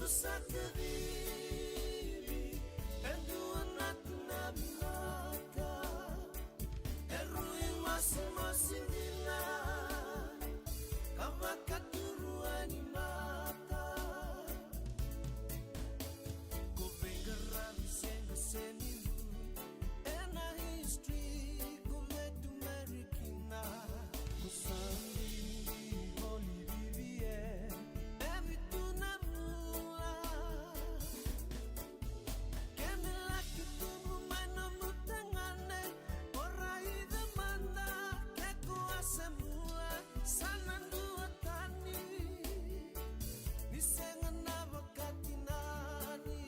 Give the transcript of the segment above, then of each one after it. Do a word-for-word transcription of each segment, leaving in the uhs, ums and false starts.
Sa kacivi e dua na tuna vinaka, e rui masimasi dina, ka vakaturu ani mata. Ko veiqaravi sega senimu ena history, ko vetu merikina, ko sa didi voli vivie e vitu na vula. Ke me laki tubu mai nomu tagane, o raica mada ke ko a se bula, sa na dua tani. Ni sega na vakatinani,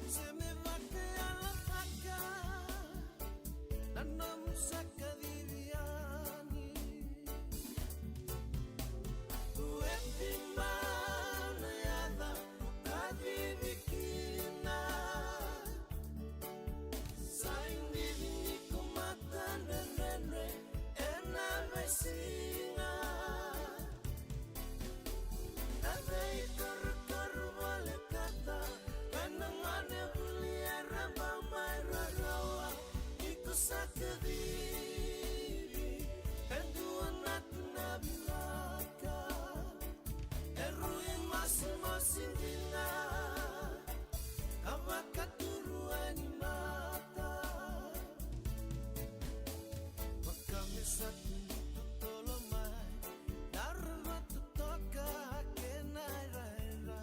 se me vakayalavaka na nomu sa kacivi yani. Ue tiba na yaca ko kacivi kina. Sa idivi ni ko mata dredredre ena veisiga. Na veikorokoro volekata, ka na gone vuli era bau mai rarawa. Iko sa kacivi e dua na tuna vinaka, e rui masimasi dina, ka vakaturu ani mata. Vaka me sa tu ni totolo mai, na rua totoka kei na iraira.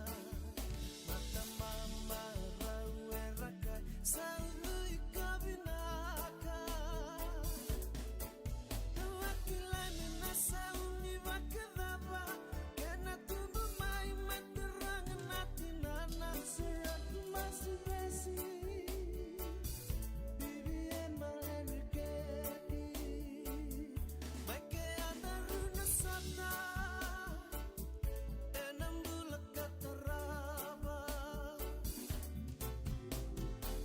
Mata mama rau era kai, sa ucui ka vinaka. Au a kilai me na saumi vakacava, kena tubu mai, mai taraga na tinana. Se aku masi vesi, bibi e maleni keti. Mai ke a daru na sata ena bula ka tarava.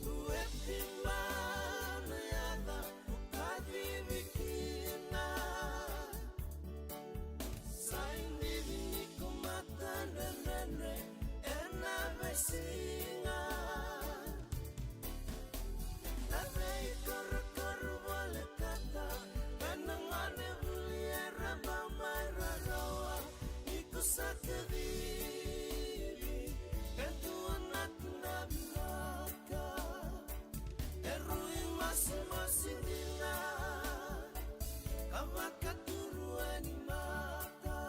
Ue tiba na yaca ko kacivi kina. Sa idivi ni ko mata dredredre ena veisiga. Na veikorokoro volekata, ka na gone vuli era bau mai rarawa. Iko sa kacivi e dua na tuna vinaka, e rui masimasi dina, ka vakaturu ani mata.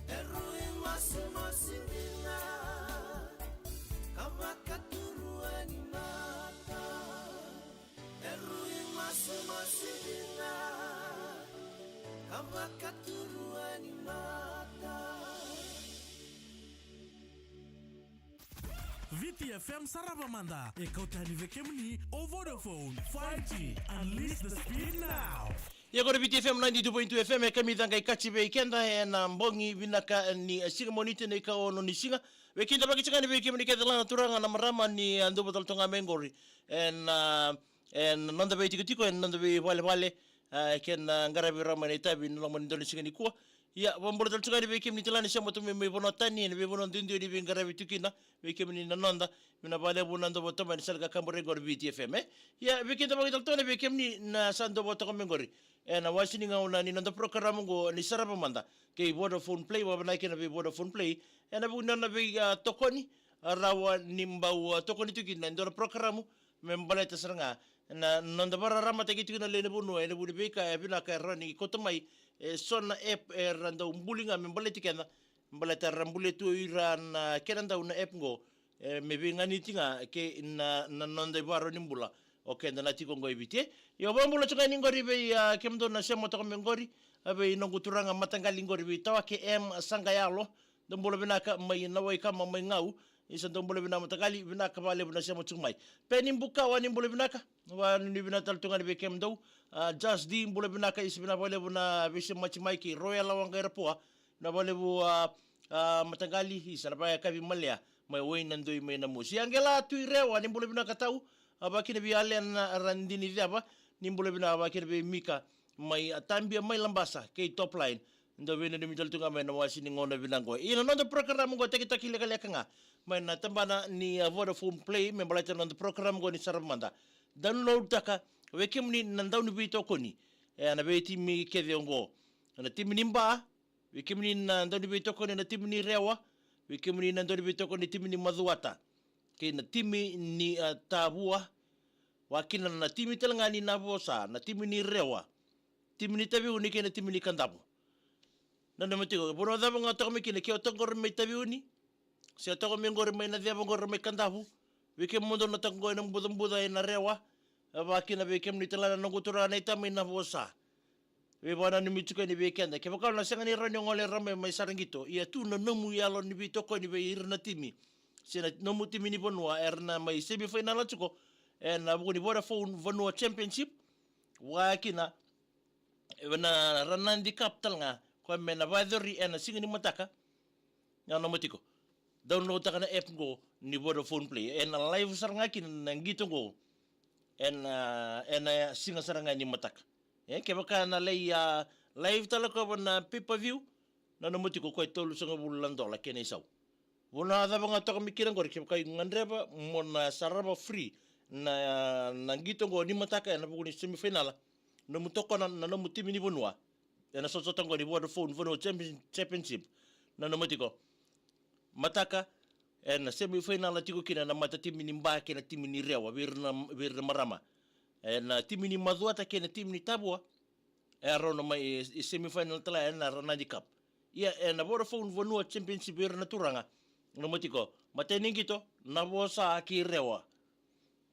E rui masimasi dina, ka vakaturu ani mata. E rui masimasi dina, ka vakaturu ani mata. Viti F M sarava mada, e kauta yani vei kemuni o Vodafone five G. Unleash the speed now. Ia qori Viti F M ninety-two point two F M, e kamica qai kaci vei keda ena bogi vinaka ni siga Moniti, na ikaono ni siga. Veikidavaki tiko yani vei kemuni kece la na turaga na marama ni a duva tale toka ga mai qori ena, ena noda veitikotiko, ena noda veivalevale, a, kei na qaravi rawa mai na itavi ena loma ni dua na siga nikua. Ia, vakabula tale tiko yani vei kemuni tale ga ni sema tu mai mai vanua tani, ena veivanua duidui ni veiqaravi tu kina, vei kemuni na noda, vinaka vakalevu na dau vata mai na sala ka kaburaki qori Viti F M, e? Ia, veikidavaki tale tiko yani vei kemuni na sa dau vata mai qori ena wase ni gauna ni noda porokaramu qo ni sarava mada kei Vodafone Play, vakavinavinaka kina vei Vodafone Play ena vuku ni nona vei, a, tokoni, a, rawa ni bau, a, tokoni tu kina e dua na porokaramu me baleta sara ga na noda vakararamataki tiko na lewe ni vanua ena vuku ni veika e vinaka e rawa ni kauta mai e so na app era dau buli ga me baleti keda, baleta ra bulia tu o ira na kena dau na app qo, e, me veiganiti ga kei na, na noda ivakarau ni bula o keda na tiko qo e Viti, e. Ia, au vakabula tiko yani qori vei, a, kemudou na sema toka mai qori, a, vei noqu turaga mataqali qori vei Tawake M Saqayalo, dou bula vinaka mai Nawaikama mai Gau. Isa, dou bula vinaka mataqali, vinaka vakalevu na sema tiko mai. Peni Bukawa, ni bula vinaka. Vakanuinui vinaka tale tu ga yani vei kemudou. A, Jas D, bula vinaka, isa, vinaka vakalevu na veisemati mai kei Royal Waqairapoa. Vinaka vakalevu, a, a, mataqali, isa, na vakayakavi malea mai Wainadoi mai Namusi. Aqela Tuirewa, ni bula vinaka tau. A, vakakina vei Alena Radini Ceva, ni bula vinaka, vakakina vei Mika mai, a, Tabia mai Labasa kei Top Line. Dau veinanumi tale tu ga mai na wasi ni gauna vinaka qo. Ia na noda program qo e takitaki lekaleka ga mai na tabana ni, a, Vodafone Play, me baleta na noda program qo ni Sarava Mada. Download-taka vei kemuni na dauniveitokoni ena veitimi kece oqo. Na timi ni Ba, vei kemuni na dauniveitokoni na timi ni Rewa, vei kemuni na dauniveitokoni timi ni Macuata, kei na timi ni, a, Tavua, vakakina na timi tale ga ni Navosa, na timi ni Rewa, timi ni Taveuni kei na timi ni Kadavu. Nanuma tiko, vanua cava ga o toka mai kina, ke o toka qori mai Taveuni, se o toka mai qori mai Naceva, qori mai Kadavu, vei kemudou na toka qori na bucabuca ena Rewa, vakakina vei kemuni tale ga na noqu turaga na iTabu mai Navosa. Veivakananumi tiko yani vei keda. Kevaka o na sega ni rawa ni o gole rawa mai, mai Saraqito, ia tu na nomu yalo ni veitokoni vei ira na timi se na nomu timi ni vanua era na mai semifinal tiko ena vuku ni Vodafone Vanua Championship, vakakina ena Ranadi Cup tale ga, koya me na vakayacori ena siga ni mataka. Nanuma tiko, download-taka na app qo ni Vodafone Play, ena live sara ga kina na qito qo ena, ena siga sara ga ni mataka. E, kevaka na lai, a, live tale koya na pay-per-view, nanuma tiko, koya e tolusagavulu na dola kena isau. Vanua cava ga o toka mai kina qori, kevaka o gadreva mo na sarava free na, na qito qo ni mataka ena vuku ni semifinal, nomu tokona na nomu timi ni vanua ena sotasota qo ni Vodafone Vanua Champion-, Championship. Nanuma tiko, mataka ena semifinal tiko kina na matatimi ni Ba kei na timi ni Rewa, vei ira na, vei ira na marama. Ena timi ni Macuata kei na timi ni Tavua, e rawa ni mai, e, e semifinal tale ena Ranadi Cup. Ia ena Vodafone Vanua Championship, vei ira na turaga, nanuma tiko, matai ni qito, Navosa kei Rewa,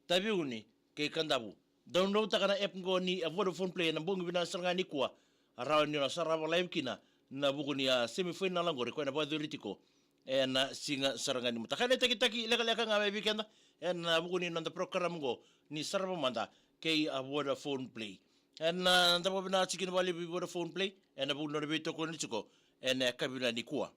Taveuni kei Kadavu. Download-taka na app qo ni, a, Vodafone Play ena bogi vinaka sara ga nikua. A rawa ni o na sarava live kina na vuku ni, a, semifinal qori, koya na vakayacori tiko ena siga sara ga ni mataka. Ena takitaki lekaleka ga mai vei keda ena vuku ni noda program qo ni Sarava Mada kei, a, Vodafone Play. Ena, a, da vakavinavinaka tiko kina vakalevu vei Vodafone Play ena vuku ni nona veitokoni tiko ena yakavi vinaka nikua.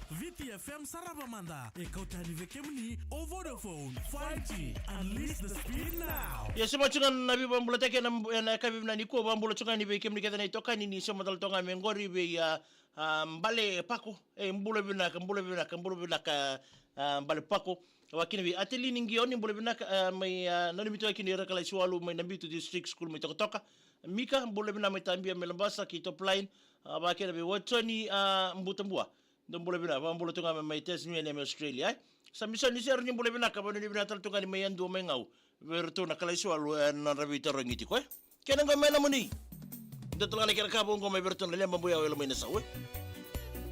Viti F M Sarava Mada, e kauta yani vei kemuni o Vodafone five G. Unleash the speed now. Ia, sema tiko ga na veivakabulataki ena, ena yakavi vinaka nikua, vakabula tiko ga yani vei kemuni kece na itokani ni sema tale toka ga mai qori vei, a, a, Bale Pako. E, bula vinaka, bula vinaka, bula vinaka, a, Bale Pako. Vakakina vei Atelini Qioni, bula vinaka, a, mai, a, nanumi tiko ga kina ira kalasi walu mai Nabitu District School mai Tokatoka. Mika, bula vinaka mai Tabia mai Labasa ki Top Line. A, vakakina vei Watoni, a, Butabua. Dou bula vinaka, vakabula tu ga mai, mai Tasmania mai Australia, e. Samisoni Seru, ni bula vinaka, vanuinui vinaka tale tu ga yani mai Yadua mai Gau. Vei iratou na kalasi walu, e, na nodra veitarogi tiko, e. Kena qo me nomuni. Dua tale ga na kena ka vou qo mai vei iratou na Leba Buyao, Yalo mai Nasau, e.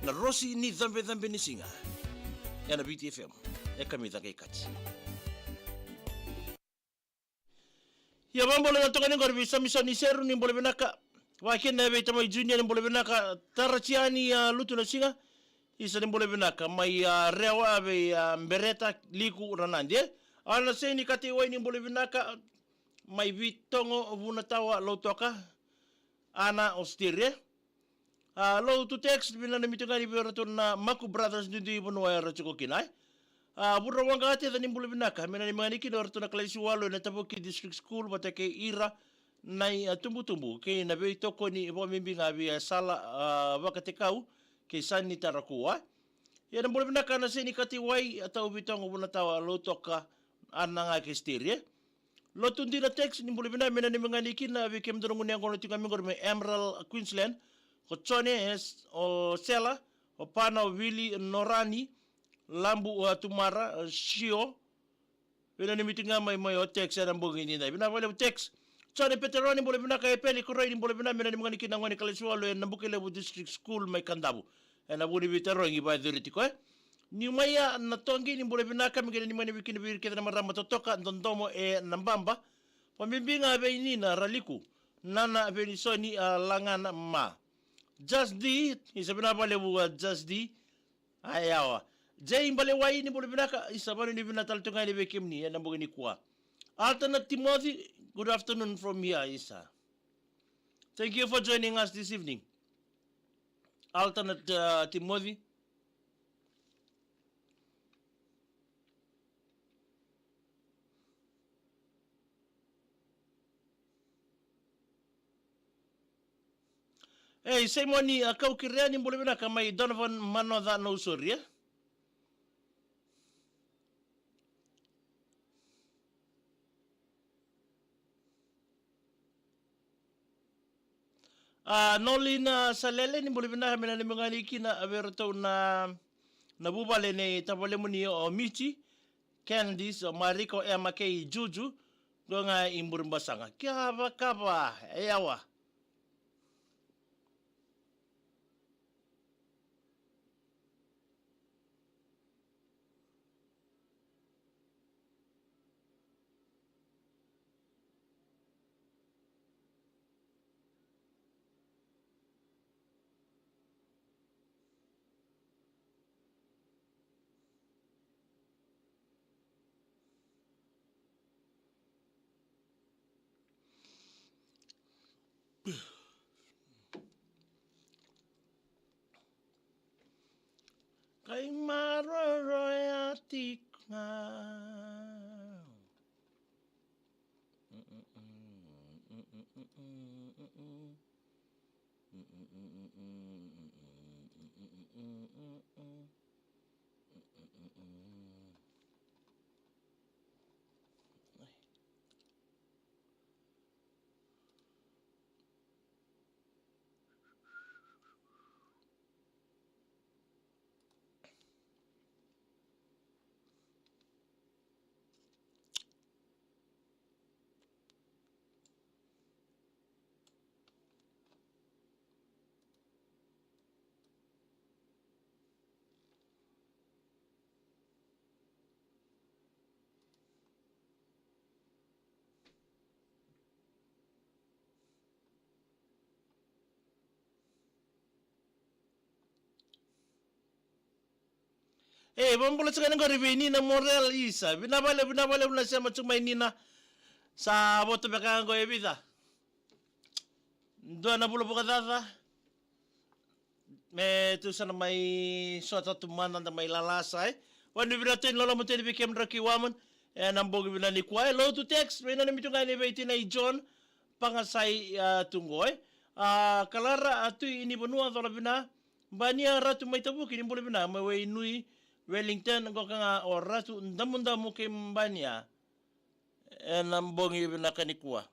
Na Rosi ni Cabecabe ni Siga. Ena Viti F M. E kamica qai kati. Ia, vakabula na tokani qori vei Samisoni Seru, ni bula vinaka. Vakakina vei Tamai Junior, ni bula vinaka. Tarajiani, a, Lutu na Siga. Isa, ni bula vinaka. Mai, a, Rewa vei, a, Bereta, Liku, Ranadi, e. Ana Seini Kateiwai, ni bula vinaka. Mai Vitogo, Vunatawa, Lautoka. Ana Osteria. A, lotu text, vinaka na miti ga ni vei iratou na Maku Brothers, duidui vanua era tiko kina, e. A, Vura Waqateca, ni bula vinaka, me nanumi ga yani kina o iratou na kalasi walu ena Tavaki District School vata kei ira na itubutubu kei na veitokoni, vakabibi ga vei Sala, a, Vakatekau kei Sani Tarakua. Ia, na bula vinaka na Seni Kateiwai, a, Tau Vitogo, Vunatawa, Lautoka, Ana ga kei Steri, e. Lotu dina text, ni bula vinaka, me nanumi ga yani kina vei kemudou na gone yaqona tiko ga mai qori mai Emerald, Queensland, ko Jone, e, o Sela, o Pana, o Vili, Norani, Labu, o Atumara, o Sio. Vinaka na miti ga mai, mai o text ena bogi ni dai. Vinaka vakalevu text. Jone Peteroni, bula vinaka. Epeli Koroi, ni bula vinaka, me nanumi ga yani kina na gone kalasi walu ena Bukelevu District School mai Kadavu. Ena vuku ni veitarogi vakayacori tiko, e. Niu mai ya na Toqi, ni bula vinaka, me qai nanumi ga yani vei kina vei ira kece na marama totoka, dodomo e Nababa. Vakabibi ga vei Nina Raliku, Nana Venisoni, a, Lagana, ma Just D, isa, vinaka vakalevu, a, Just D. Ayawa. Jay Balewai, ni bula vinaka, isa, vanuinui vinaka tale tu ga yani vei kemuni ena bogi nikua. Alternate Timothy, good afternoon from here, isa. Thank you for joining us this evening. Alternate, uh, Timothy. Ei, Simoni, a kau kerea, ni bula vinaka mai Donovan Manoca, Nausori, e? A, Nolina Salele, ni bula vinaka, me nanumi ga ni kina vei iratou na, na vuvale nei tavalemuni o Michi, Candice, o Mariko, Emma kei Juju, qo ga i Burebasaga. Kavakava, e yawa. Kai maroroya tiko ga. E, vabula tiko yani qori vei Nina Morel Isa. Vinaka vakalevu, vinaka vakalevu na sema tu mai Nina. Sa voto beka qo e vica. Dua na vula vakacaca. Me tu sa na mai sota tu mada da mai lalasa, e. Vani vinaka tu ni loloma tu ni vei kemudrau ki Waman. E na bogi vinaka nikua, e. Lotu text, vei nanumi tu ga ni vei tinai John. Pagasai, a, tu qo, e. A, Kalara, a, Tui ni vanua cola vina. Bania Ratu mai Tavuki ni bula vina. Mai Wai Nui, Wellington, qo ka ga o Ratu Damudamu kei Bania. E na bogi vinaka nikua.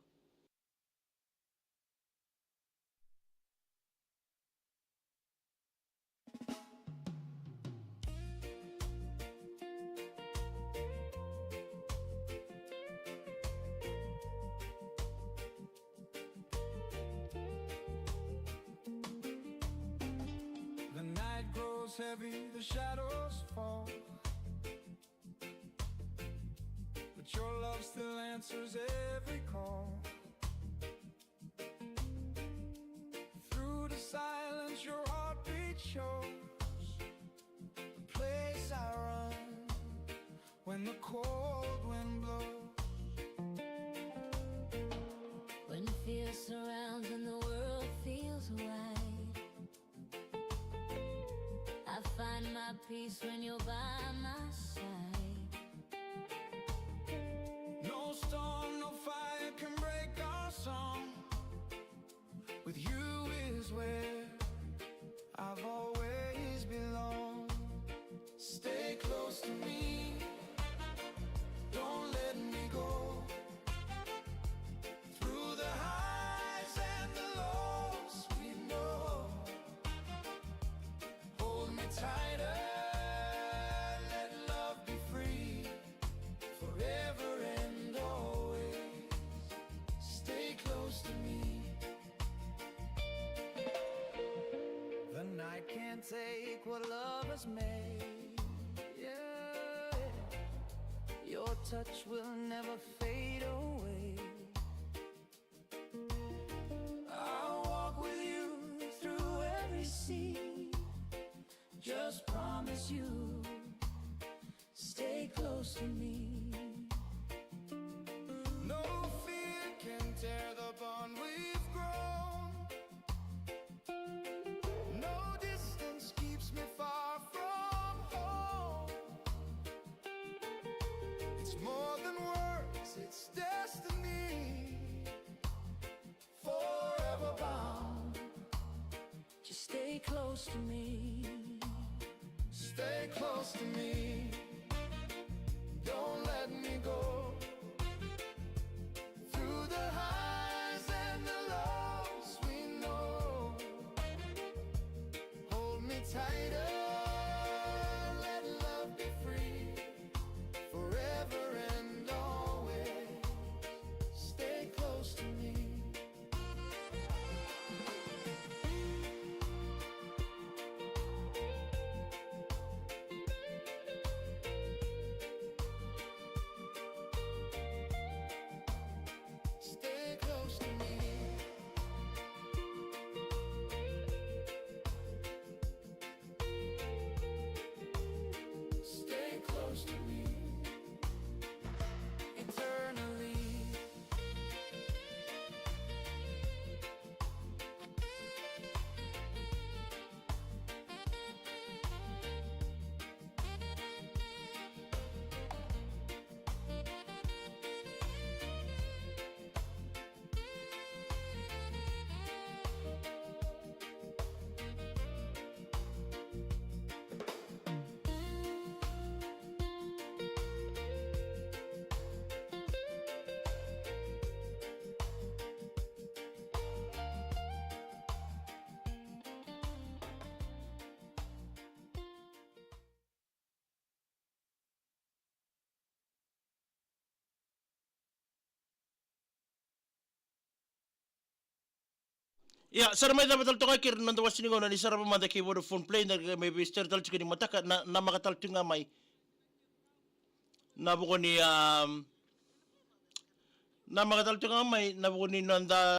The night grows heavy, the shadows fall. But your love still answers every call. Through the silence, your heartbeat shows the place I run when the cold wind blows. When fear surrounds and the world feels wide, I find my peace when you're by my side. No storm, no fire can break our song. With you is where I've always belonged. Stay close to me, don't let me go. Through the highs and the lows, we know. Hold me tighter, let love be free. Forever and always, stay close to me. The night can't take what love has made. Yeah. Your touch will never fade away. I'll walk with you through every sea. Just promise you, stay close to me. No fear can tear the bond we've grown. No distance keeps me far from home. It's more than words, it's destiny. Forever bound. Close to me. Stay close to me. Don't let me go. Through the highs and the lows, we know. Hold me tighter. Let love be free. Forever and always. Stay close to me. Stay close to me. Stay close to me. Eternally. Ia, sa ra mai cava tale toka kei ira na noda wase ni gauna ni sarava mada kei Vodafone Play, na qai mai veisere tale tiko ni mataka, na, namaka tale tu ga mai. Na vuku ni, um, namaka tale tu ga mai, na vuku ni noda